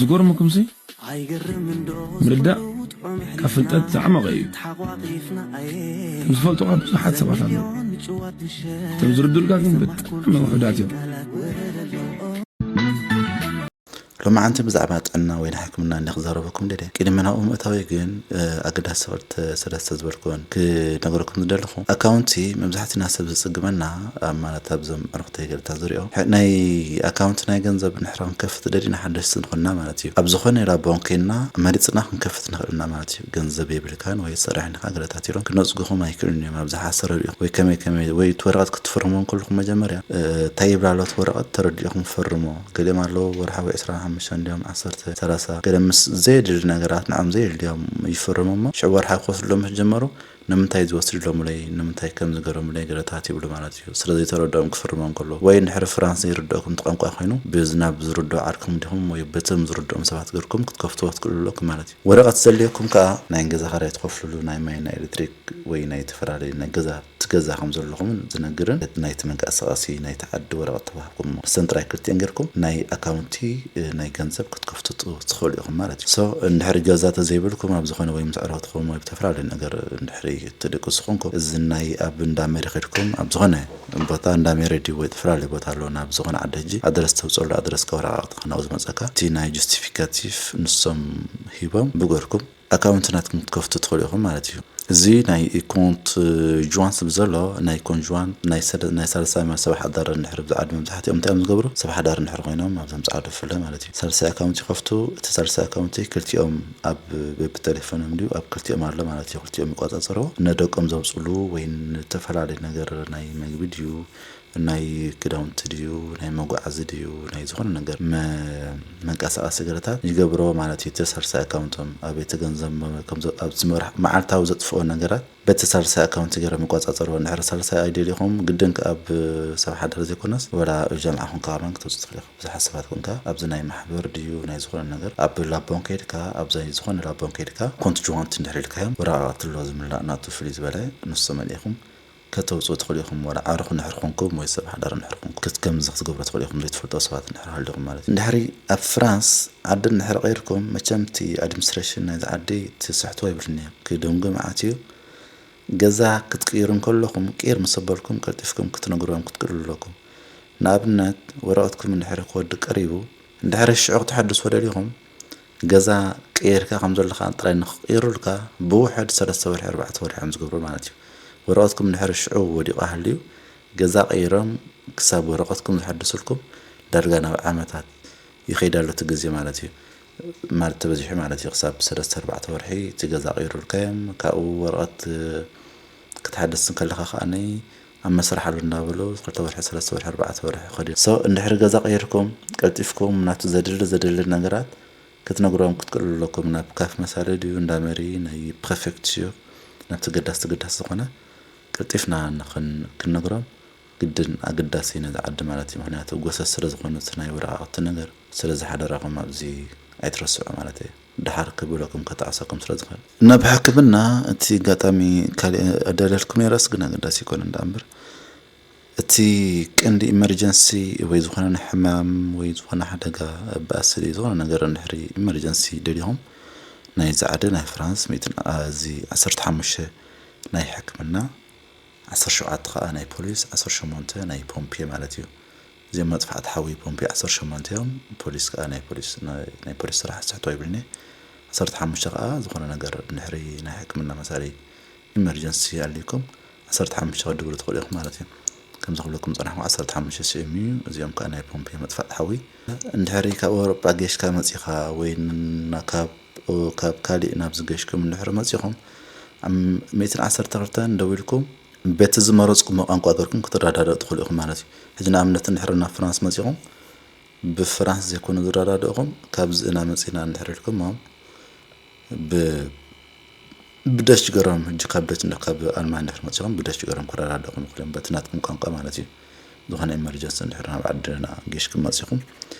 ዝገርመኩምሲ፣ ምርዳእ ካብ ፍልጠት ዝዓመቐ እዩ። ከም ዝፈልጡኻ ብዙሓት ሰባት ኣለዉ። እቶም ዝርዱኡልካ ግን ብጣዕሚ ውሑዳት እዮም። ሎማዓንቲ ብዛዕባ ጥዕና ወይ ናይ ሕክምና እንዲ ክዛረበኩም ደልየ። ቅድሚ ናብኡ ምእታወይ ግን ኣገዳሲ ክልተ ሰለስተ ዝበልኩወን ክነግረኩም ዝደለኹ። ኣካውንቲ መብዛሕትና ሰብ ዝፅግመና ኣብ ማለት ኣብዞም ዕርክተይ ገለታት ዝሪኦ ናይ ኣካውንቲ ናይ ገንዘብ ንሕረ ክንከፍት ደሊና ሓደሽቲ ንኾንና ማለት እዩ። ኣብ ዝኾነ ላቦን ከይንና መሪፅና ክንከፍት ንኽእል ኢና ማለት እዩ። ገንዘብ የብልካን ወይ ሰራሕንኻ ገለታት ኢሎም ክነፅጉኹም ኣይክእሉን እዮም። ኣብ ዝሓሰረ ሪኢኹም ወይ ከመይ ከመይ ወይ እቲ ወረቐት ክትፍርሙ እንከለኹም መጀመርያ እንታይ ይብላ ኣሎ እቲ ወረቐት ተረዲእኹም ፈርሞ። ገሊኦም ኣለዉ ወርሓዊ ዕስራን ሓሙሽተን እንዲዮም ዓሰርተ ሰላሳ ገለ ምስ ዘየድሊ ነገራት ንዖም ዘየድልዮም ይፍርሙ እሞ ሽዑ ወርሓዊ ክወስዱ ምስ ጀመሩ ንምንታይ ዝወስድሎምለይ ንምንታይ ከም ዝገረሙለይ ገለታት ይብሉ ማለት እዩ። ስለ ዘይተረድኦም ክፍርሞም ከሎ ወይ እንድሕሪ ፍራንስ ዘይርድኦኩም እቲ ቋንቋ ኮይኑ ብዝናብ ዝርድኦ ዓርኩም ዲኹም ወይ በቶም ዝርድኦም ሰባት ገርኩም ክትከፍትዎ ትክእሉ ኣለኩም ማለት እዩ። ወረቐት ዘድልየኩም ከዓ ናይ ገዛ ኸራይ ትኸፍልሉ ናይ ማይ ናይ ኤሌክትሪክ ወይ ናይ ዝተፈላለዩ ናይ ገዛ እቲ ገዛ ከም ዘለኹምን ዝነግርን ናይቲ መንቀሳቐሲ ናይቲ ዓዲ ወረቐት ተዋሂብኩም እሞ እሰን ጥራይ ክልቲኤን ጌርኩም ናይ ኣካውንቲ ናይ ገንዘብ ክትከፍቱ ትኽእሉ ኢኹም ማለት እዩ። So እንድሕሪ ገዛ ተዘይብልኩም ኣብ ዝኾነ ወይ ምስ ኣዕሩኽትኹም ወይ ብተፈላለዩ ነገር እንድሕሪ ትድቅሱ ኮንኩም እዚ ናይ ኣብ እንዳ ሜሪ ከድኩም ኣብ ዝኾነ ቦታ እንዳ ሜሪ ድዩ ወይ ዝተፈላለዩ ቦታ ኣሎ ናብ ዝኾነ ዓዲ ሕጂ ኣድረስ ተውፅሉ ኣድረስ ከወረቓቕቲ ከናው ዝመፀካ እቲ ናይ ጁስቲፊካቲቭ ንሶም ሂቦም ብገርኩም ኣካውንት ናትኩም ክትከፍቱ ትኽእሉ ኢኹም ማለት እዩ። እዚ ናይ ኮንት ጁዋን ስብ ዘሎ ናይ ኮንት ጁዋን ናይ ሰለ- ናይ ሳልሳይ ሰብ ሓዳር እንድሕር ብዝዓዲ መብዛሕትኦም እንታይ እዮም ዝገብሩ ሰብ ሓዳር እንድሕር ኮይኖም ኣብዞም ፃዕዱ ብፍላይ ማለት እዩ ሳልሳይ ኣካውንት ይኸፍቱ። እቲ ሳልሳይ ኣካውንቲ ክልቲኦም ኣብ በቢ ቴሌፎኖም ድዩ ኣብ ክልቲኦም ኣሎ ማለት እዩ። ክልቲኦም ይቆፃፀርዎ ነደቆም ዘውፅሉ ወይ ንተፈላለዩ ነገር ናይ መግቢ ድዩ ናይ ክዳውንቲ ድዩ ናይ መጓዓዚ ድዩ ናይ ዝኾነ ነገር መ- መንቀሳቐሲ ገለታት ይገብርዎ ማለት እዩ። እቲ ሳልሳይ ኣካውንቶም ኣብ ቤተ ገንዘብ መ- ከም ዘ- ኣብ ዝመርሕ መዓልታዊ ዘጥፍኦ ነገራት በቲ ሳልሳይ ኣካውንቲ ገይሮም ይቆፃፀርዎ። እንድሕር ሳልሳይ ኣይደሊኹም ግድን ከ ኣብ ሰብ ሓዳር ዘይኮነስ ወላ ጀምዓ ኮንካ ባንክ ተውፅእ ትኽእል ኢኹም። ብዙሓት ሰባት ኮንካ ኣብዚ ናይ ማሕበር ድዩ ናይ ዝኾነ ነገር ኣብ ላቦን ከይድካ ኣብዛ ዝኾነ ላቦን ከይድካ ኮንት ጁዋንት እንድሕር ኢልካዮም ወረቓቕቲ ኣሎ ዝምላእ ናቱ ፍልይ ዝበለ ንሶም ኢኹም ከተውፅኡ ትኽእሉ ኢኹም። ዋላ ዓርኹ እንድሕር ኮንኩም ወይ ሰብ ሓዳር እንድሕር ኮንኩም ክት- ከምዚ ክትገብሩ ትኽእሉ ኢኹም ዘይትፈልጦ ሰባት እንድሕር ሃልዩኹም ማለት እዩ። እንድሕሪ ኣብ ፍራንስ ዓዲ እንድሕር ቀይርኩም መቸም እቲ ኣድሚኒስትሬሽን ናይዚ ዓዲ ትስሕትዎ የብሉን እዮም። ክድንጉ መዓት እዩ። ገዛ ክትቅይሩ እንከለኹም ቅይር ምስ ኣበልኩም ቀልጢፍኩም ክትነግርዎም ክትክእሉ ኣለኩም። ንኣብነት ወረቐትኩም እንድሕር ክወድእ ቀሪቡ እንድሕር ሽዑ ክተሐድስዎ ደሊኹም ገዛ ቀይርካ ከም ዘለኻ ጥራይ ንኽቕይሩልካ ብውሕድ ሰለስተ ወርሒ ኣርባዕተ ወርሒ እዮም ዝገብሩ ማለት እዩ። ወረቐትኩም እንድሕር ሽዑ ወዲቑ ሃልዩ ገዛ ቀይሮም ክሳብ ወረቐትኩም ዝሐድሱልኩም ዳርጋ ናብ ዓመታት ይኸይድ ኣሎ እቲ ግዜ ማለት እዩ። ማለት ተበዚሑ ማለት እዩ ክሳብ ሰለስተ ኣርባዕተ ወርሒ እቲ ገዛ ቀይሩልካ እዮም ካብኡ ወረቐት ክትሓድስ እንከለኻ ከዓኒ ኣብ መስርሕ ኣሎ እንዳበሉ ክልተ ወርሒ ሰለስተ ወርሒ ኣርባዕተ ወርሒ ይኸዱ እዮም። So እንድሕሪ ገዛ ቀይርኩም ቀልጢፍኩም ናቱ ዘድሊ ዘድሊ ነገራት ክትነግሮም ክትክእሉ ኣለኩም። ናብ ካፍ መሳለ ድዩ እንዳ መሪ ናይ ፕሬፌክት ድዩ ናብቲ ገዳስ ተገዳስ ዝኾነ ቀልጢፍና ንኽን- ክንነግሮም ግድን ኣገዳሲ እዩ ነዚ ዓዲ ማለት እዩ። ምኽንያቱ ጎሰስ ስለ ዝኾኑ እቲ ናይ ወረቓቕቲ ነገር ስለ ዝሓደራኹም ኣብዚ ኣይትረስዑ ማለት እዩ። ደሓር ክብለኩም ከተዕሰኩም ስለ ዝኽእል እና ብሕክምና እቲ ኣጋጣሚ ካሊእ ኣዳለልኩም ነይረስ ግን ኣገዳሲ ይኮነ እንዳ እምበር እቲ ቀንዲ ኢመርጀንሲ ወይ ዝኾነ ናይ ሕማም ወይ ዝኾነ ሓደጋ ባእሲ ዝኾነ ነገር እንድሕሪ ኢመርጀንሲ ደሊኹም ናይ ዛዕዲ ናይ ፍራንስ ሚእትን እዚ ዓሰርተ ሓሙሽተ ናይ ሕክምና ዓሰርተ ሸውዓተ ከዓ ናይ ፖሊስ ዓሰርተ ሸሞንተ ናይ ፖምፒየ ማለት እዩ። እዚኦም መጥፋእቲ ሓዊ ፖምፒየ ዓሰርተ ሸሞንተ እዮም። ፖሊስ ከዓ ናይ ፖሊስ ናይ ፖሊስ ስራሕ ዝስሕቶ ይብልኒ። ዓሰርተ ሓሙሽተ ከዓ ዝኾነ ነገር እንድሕሪ ናይ ሕክምና መሳሊ ኢመርጀንሲ ኣልዩኩም ዓሰርተ ሓሙሽተ ክትድውሉ ትኽእሉ ኢኹም ማለት እዩ። ከምዚ ክብለኩም ዝፀናሕኩ ዓሰርተ ሓሙሽተ ስዒም እዩ። እዚኦም ከዓ ናይ ፖምፒ መጥፋእቲ ሓዊ። እንድሕሪ ካብ ኣውሮጳ ጌሽካ መፂኻ ወይ ን- ካብ ካብ ካሊእ ናብዚ ጌሽኩም እንድሕሪ መፂኹም ኣብ ሚእትን ዓሰርተ ክልተን ደዊልኩም በቲ ዝመረፅኩሞ ቋንቋ ገርኩም ክትረዳደኡ ትኽእሉ ኢኹም ማለት እዩ። ሕጂ ንኣብነት እንድሕሪ ናብ ፍራንስ መፂኹም ብፍራንስ ዘይኮኑ ዝረዳድእኹም ካብዚ ኢና መፂና እንድሕር ኢልኩሞም ብ ብደች ገሮም ሕጂ ካብ ደች እንደ ካብ ኣልማን እንድሕር መፂኹም ብደች ገሮም ክረዳድእኹም ይኽእሉ እዮም በቲ ናትኩም ቋንቋ ማለት እዩ። ዝኾነ ኢመርጀንሲ እንድሕር ናብ ዓድና ጌሽኩም መፂኹም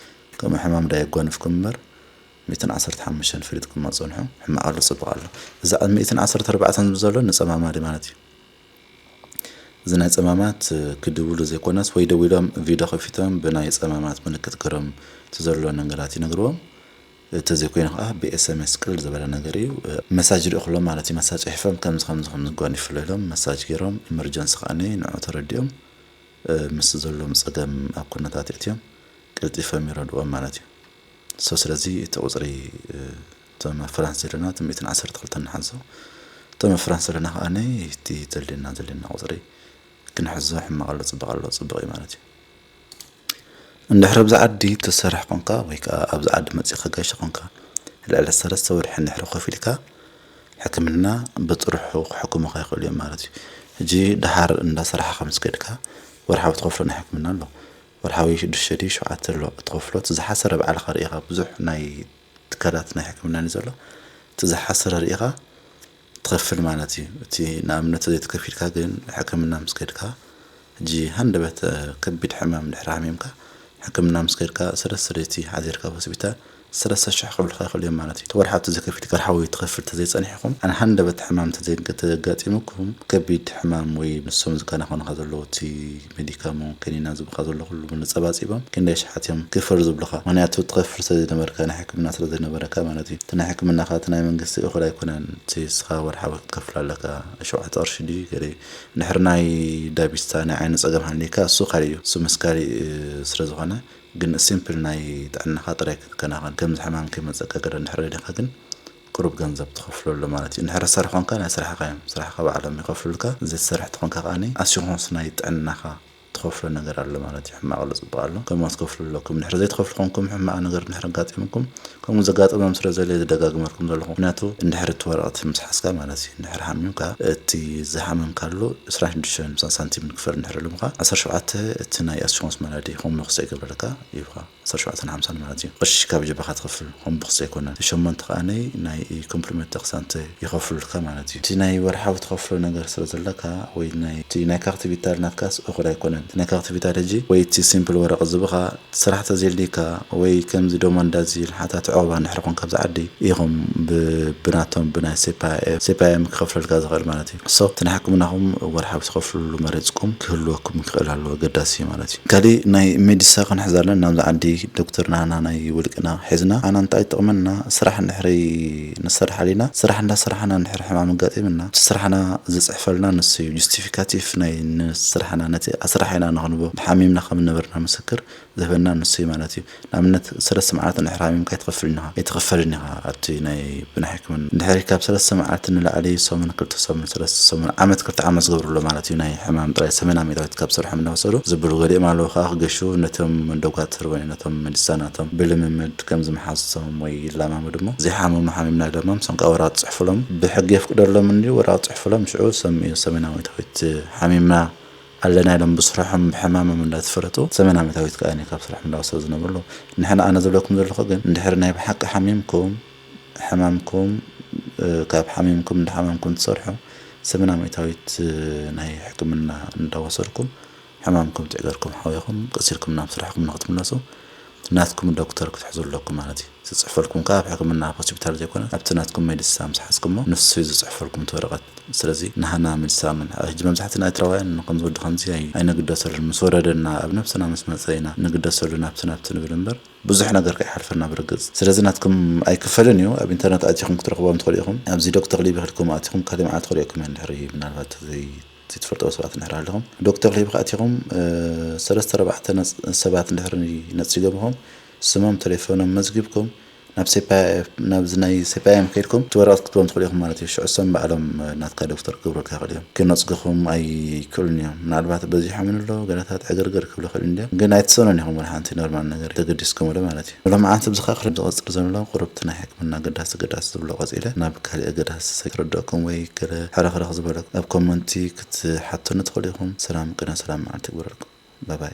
ከምኡ ሕማም ዳ የጓንፍኩም እምበር ሚእትን ዓሰርተ ሓሙሽተን ፈሊጥኩም ኣፅንሑ ሕማቕ ኣሎ ፅቡቕ ኣሎ። እዚ ኣብ ሚእትን ዓሰርተ ኣርባዕተን ዝብል ዘሎ ንፀማማዲ ማለት እዩ። እዚ ናይ ፀማማት ክድውሉ ዘይኮነስ ወይ ደዊሎም ቪድዮ ከፊቶም ብናይ ፀማማት ምልክት ገሮም እቲ ዘሎ ነገራት ይነግርዎም። እንተዘይኮይኑ ከዓ ብኤስኤምኤስ ቅልል ዝበለ ነገር እዩ። መሳጅ ሪእኹሎም ማለት እዩ። መሳጅ ፅሒፎም ከምዚ ከምዚ ከምዚ ጓኒፉ ኣሎ ኢሎም መሳጅ ገይሮም፣ ኢመርጀንሲ ከዓ ንዑ ተረዲኦም፣ ምስ ዘሎም ፀገም ኣብ ኩነታት እትዮም ቀልጢፎም ይረድዎም ማለት እዩ። ሶ ስለዚ እቲ ቁፅሪ፣ እቶም ኣብ ፍራንስ ዘለና እቲ ሚእትን ዓሰርተ ክልተን ንሓዞ። እቶም ኣብ ፍራንስ ዘለና ከዓ እቲ ዘድልየና ዘድልየና ቁፅሪ ክንሕዞ፣ ሕማቕ ኣሎ ፅቡቕ ኣሎ ፅቡቕ እዩ ማለት እዩ። እንድሕር ኣብዚ ዓዲ ትሰርሕ ኮንካ ወይ ከዓ ኣብዚ ዓዲ መፂእካ ጋይሽ ኮንካ ልዕሊ ሰለስተ ወርሒ እንድሕር ኮፍ ኢልካ ሕክምና ብጥርሑ ክሕክሙኻ ይኽእሉ እዮም ማለት እዩ። ሕጂ ደሓር እንዳሰራሕኻ ምስ ከድካ ወርሓዊ ትኸፍሎ ናይ ሕክምና ኣሎ። ወርሓዊ ሽዱሽተ ድዩ ሸውዓተ ኣሎ ትኸፍሎ። እቲ ዝሓሰረ ባዕልኻ ርኢኻ፣ ብዙሕ ናይ ትካላት ናይ ሕክምና እዩ ዘሎ። እቲ ዝሓሰረ ርኢኻ ትኸፍል ማለት እዩ። እቲ ንኣብነት ዘይተከፊልካ ግን ሕክምና ምስ ከድካ፣ ሕጂ ሃንደበት ከቢድ ሕማም ድሕሪ ሓሚምካ ሕክምና ምስ ከድካ፣ ሰለስተ ለይቲ ሓዚርካ ኣብ ሆስፒታል ሰለስተ ሽሕ ክብልካ ይኽእሉ እዮም ማለት እዩ። እቲ ወርሓዊ ተዘይከፊልካ፣ ወርሓዊ ትኸፍል ተዘይጸኒሕኩም፣ ኣነ ሃንደበት ሕማም ተዘይገ-፣ ተጋጢሙኩም፣ ከቢድ ሕማም ወይ ንሶም ዝከናኸኑኻ ዘለዉ እቲ ሜዲካሞ ከኒና ዝብኻ ዘሎ ኩሉ ንጸባጺቦም ክንደይ ሽሓት እዮም ክፈል ዝብሉኻ። ምኽንያቱ ትኸፍል ስለ ዝነበርካ፣ ናይ ሕክምና ስለ ዘይነበረካ ማለት እዩ። እቲ ናይ ሕክምናኻ እቲ ናይ መንግስቲ እኹል ኣይኮነን። እቲ ንስኻ ወርሓዊ ክትከፍል ኣለካ። ሸውዓተ ቅርሺ ድዩ ገለ እዩ። እንድሕር ናይ ዳቢስታ ናይ ዓይኒ ጸገም ሃልዩካ፣ እሱ ካሊእ እዩ። እሱ ምስ ካሊእ፣ እ፣ ስለ ዝኾነ፣ ግን ሲምፕል ናይ ጥዕናኻ ጥራይ ክትከናኸን፣ ከምዚ ሕማም ከይመጸካ ገለ እንድሕር ደሊኻ ግን ቁሩብ ገንዘብ ትኸፍሎ ኣሎ ማለት እዩ። እንድሕር ትሰርሕ ኮንካ ናይ ስራሕኻ እዮም። ስራሕኻ ባዕሎም ይኸፍሉልካ። ዘይትሰርሕ ተኾንካ ከኣኒ ኣሲኹንስ ናይ ጥዕናኻ ትኸፍሎ ነገር ኣሎ ማለት እዩ። ሕማቕ ኣሎ፣ ጽቡቕ ኣሎ። ከምኡ ትከፍሉ ኣለኩም። እንድሕር ዘይትኸፍሉ ኮንኩም፣ ሕማቕ ነገር እንድሕር ኣጋጢምኩም፣ ከምኡ ዘጋጠመም ስለ ዘለ ዝደጋግመልኩም ዘለኹ። ምኽንያቱ እንድሕር እቲ ወረቐት ምስ ሓዝካ ማለት እዩ። እንድሕር ሓሚምካ፣ እቲ ዝሓመምካሉ ዕስራን ሽዱሽተን ሳንቲም ንክፈል እንድሕር ኢሎምኻ፣ ዓሰርተ ሸውዓተ እቲ ናይ ኣሲኹንስ ማላዲ ሆም ቦክስ ይገብረልካ ይብኻ። ዓሰርተ ሸውዓተን ሓምሳን ማለት እዩ። ቅርሺ ካብ ጀባኻ ትኸፍል፣ ሆም ቦክስ ኣይኮነን። እቲ ሸሞንተ ከኣ ናይ ኮምፕሊመንት ተክሳንተ ይኸፍሉልካ ማለት እዩ። እቲ ናይ ወርሓዊ ትኸፍሎ ነገር ስለ ዘለካ፣ ወይ ናይ፣ እቲ ናይ ካክቲቪታል ናትካስ እኹል ኣይኮነን። እቲ ናይ ካክቲቪታል ሕጂ ወይ እቲ ሲምፕል ወረቐት ዝብኻ ስራሕ ተዘይልካ፣ ወይ ከምዚ ዶሞንዳ ዝብል ሓታት ዕቑባ እንድሕር ኮንካ ኣብዚ ዓዲ ኢኹም ብ-፣ ብናቶም ብናይ ሴፓኤ፣ ሴፓኤም ክኸፍለልካ ዝኽእል ማለት እዩ። ሶ፣ እቲ ናይ ሕክምናኹም ወርሓዊ ትኸፍልሉ መሬጽኩም ክህልወኩም ክኽእል ኣለዎ፣ ኣገዳሲ እዩ ማለት እዩ። ካሊእ ናይ ሜዲሳ ክንሕዝ ኣለና። ኣብዚ ዓዲ ዶክተር ናና ናይ ውልቅና ሒዝና፣ ኣና እንታይ ይጠቕመና? ስራሕ እንድሕሪ ንሰርሕ ኣሊና፣ ስራሕ እንዳሰራሕና እንድሕሪ ሕማም ኣጋጢምና፣ እቲ ስራሕና ዝጽሕፈልና ንሱ እዩ። ጁስቲፊካቲቭ ናይ ንስራሕና፣ ነቲ ኣስራሒና ንኽንቦ፣ ሓሚምና ከም ነበርና ምስክር ዝህበና ንሱ እዩ ማለት እዩ። ንኣብነት፣ ሰለስተ መዓልቲ እንድሕር ሓሚምካ ኣይትኸፍልን ኢኻ፣ ኣይትኸፈልን ኢኻ ኣብቲ ናይ ብናይ ሕክምና። እንድሕር ካብ ሰለስተ መዓልቲ ንላዕሊ፣ ሰሙን፣ ክልተ ሰሙን፣ ሰለስተ ሰሙን፣ ዓመት፣ ክልተ ዓመት ዝገብሩ ኣሎ ማለት እዩ። ናይ ሕማም ጥራይ ሰሜን ኣሜሪካዊት ካብ ስርሖም እናወሰዱ ዝብሉ ገሊኦም ኣለዉ። ከዓ ክገሹ ነቶም ዶጋትር ወይ ነቶም ሜዲሳ ናቶም ብልምምድ ከም ዝመሓዙቶም ወይ ይለማመዱ እሞ፣ ዘይሓመሙ ሓሚምና ኢሎሞም፣ ሶም ከዓ ወረቐት ጽሕፉሎም። ብሕጊ የፍቅደሎም እንድዩ፣ ወረቐት ጽሕፉሎም፣ ሽዑ ሰም-፣ ሰሜን ኣሜሪካዊት ሓሚምና ኣለና ኢሎም ብስርሖም ብሕማሞም እንዳተፈለጡ ሰሜን ኣሜሪካዊት ከኣ ካብ ስርሖም እንዳወሰዱ ዝነብሩ ኣለዉ። ንሕና ኣነ ዝብለኩም ዘለኹ ግን እንድሕር ናይ ብሓቂ ሓሚምኩም፣ ሕማምኩም፣ እ፣ ካብ ሓሚምኩም እንዳሓመምኩም ትሰርሑ ሰሜን ኣሜሪካዊት፣ እ፣ ናይ ሕክምና እንዳወሰድኩም ሕማምኩም ትዕገርኩም ሓዊኹም ቀሲልኩም ናብ ስራሕኩም ንክትምለሱ ናትኩም ዶክተር ክትሕዙ ኣለኩም ማለት እዩ። ዝጽሕፈልኩም ከኣ ኣብ ሕክምና ኣብ ሆስፒታል ዘይኮነ ኣብቲ ናትኩም ሜዲሳ ምስ ሓዝኩሞ ንሱ እዩ ዝጽሕፈልኩም እቲ ወረቐት። ስለዚ ንሃና ሜዲሳ ምን-፣ ሕጂ መብዛሕትና ኤርትራውያን ከምዚ ወዲ ከምዚ ኣይ-፣ ኣይንግደሰሉን። ምስ ወረደና ኣብ ነብስና ምስ መጸ ኢና ንግደሰሉ ናብቲ ናብቲ ንብል እምበር ብዙሕ ነገር ከይሓልፈና ብርግጽ። ስለዚ ናትኩም ኣይክፈልን እዩ። ኣብ ኢንተርነት ኣቲኹም ክትረኽቦም ትኽእሉ ኢኹም። ኣብዚ ዶክተር ሊቢ ከድኩም ኣቲኹም ካልእ መዓልቲ ክርእየኩም እየ እንድሕር ምናልባት ዘይ-፣ ዘይትፈልጥዎ ሰባት እንድሕር ኣለኹም። ዶክተር ሊቢ ከኣቲኹም፣ እ፣ ሰለስተ ኣርባዕተ ነጽ-፣ ሰባት እንድሕር ነጺጎምኹም ስሞም ተሌፎኖም መዝጊብኩም ናብ ሴፓ-፣ ናብዚ ናይ ሴፓኤም ከይድኩም እቲ ወረቐት ክትቦም ትኽእሉ ኢኹም ማለት እዩ። ሽዑ እሶም ባዕሎም፣ እ፣ ናትካ ዶክተር ክገብሩልካ ይኽእሉ እዮም። ክነጽጉኹም ኣይክእሉን እዮም። ምናልባት በዚሖምን ኣሎ ገለታት ዕግርግር ክብሉ ይኽእሉ እዮም። ግን ኣይትሰኑን ኢኹም ወላ ሓንቲ ኖርማል ነገር ተገዲስኩም ወለ ማለት እዩ። ሎማዓንቲ ብዚ ከኣ ክልብ ዝቐጽል ዘሎ ቁሩብ እቲ ናይ ሕክምና ኣገዳሲ ኣገዳሲ ዝብሎ ቀጺለ ናብ ካልእ ኣገዳሲ ክረድአኩም ወይ ገለ ሕርኽርኽ ዝበለ ኣብ ኮመንቲ ክትሓቱኒ ትኽእሉ ኢኹም። ሰላም ቅነ ሰላም መዓልቲ ይግበረልኩም። ባይ ባይ።